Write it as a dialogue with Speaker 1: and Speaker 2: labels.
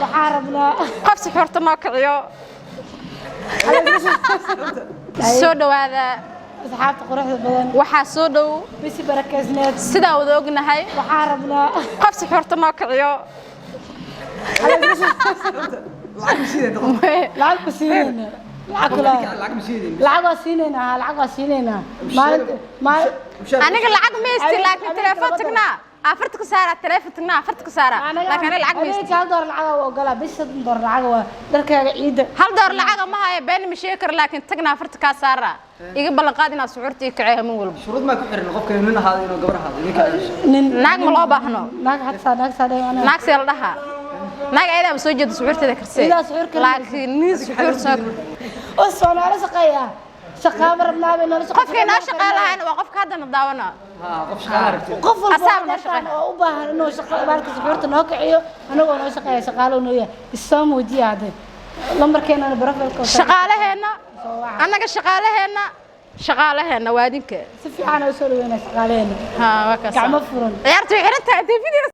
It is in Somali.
Speaker 1: Waxaan rabnaa
Speaker 2: qof suxuurta noo kiciyo. Soo dhawaada,
Speaker 1: asxaabta quruxda badan.
Speaker 2: Waxaa soo dhow
Speaker 1: bisi barakeysneed.
Speaker 2: Sidaa wada ognahay,
Speaker 1: waxaan rabnaa
Speaker 2: qof suxuurta noo kiciyo.
Speaker 3: Lacag ma siinayna qof.
Speaker 1: Lacag ku siinayna, lacag kula.
Speaker 3: Lacag ma siinayna.
Speaker 1: Lacag waa siinaynaa, haa, lacag waa siinaynaa maalinta maalin.
Speaker 2: Aniga lacag ma haysti, laakiin
Speaker 1: habeenka
Speaker 2: telefoon
Speaker 1: laba.
Speaker 2: Tagnaa afarta ka saara, telefoon tagnaa afarta ka saara, laakiin aniga lacag ma haysti.
Speaker 1: Habeenka $1 lacag waa ogolaa, bis $30 lacag waa dharkaaga ciidda.
Speaker 2: $1 lacaga ma hayo, been ma sheegi karo, laakiin tagnaa afarta kaa saara. Iga ballan qaad inaad suxuurta ii kiciyo hamin walba.
Speaker 3: Shuruud maa ku xiran qofka inuu nin ahaado, inuu gabar ahaado ninka?
Speaker 1: Nin.
Speaker 2: Naag ma loo baahno.
Speaker 1: Naag hataa naag saa dhay anaa.
Speaker 2: Naag see la dhahaa? Naag ayadaaba soo jeeda, suxuurteeda karsee.
Speaker 1: Iyadaa suxuur karinaysa.
Speaker 2: Laakiin nin suxuur soo
Speaker 1: Oo soo noola shaqeeya, shaqaama rabnaa bay noola shaqeeya.
Speaker 2: Qofkay noo shaqeyn lahayn waa qofka haddana daawana.
Speaker 3: Ha, qof shaqaale rabtid.
Speaker 1: Qof walba
Speaker 2: Asaaba noo
Speaker 1: oo
Speaker 2: shaqeeya.
Speaker 1: oo u baahan inuu shaqo baalka suxuurta noo kiciyo, anagoo noo shaqeeya, shaqaalo noo yahay, isoo muujiya hadde lambarkeenana profile-ka.
Speaker 2: Shaqaalaheenna.
Speaker 1: Soo waca.
Speaker 2: Annaga shaqaalaheenna, shaqaalaheenna waa adinka.
Speaker 1: Si fiican oo soo dhaweynaa shaqaaleheena.
Speaker 2: Ha, waa kaas.
Speaker 1: Gacmo furan.
Speaker 2: Ciyaartu way xiran tahay intay video.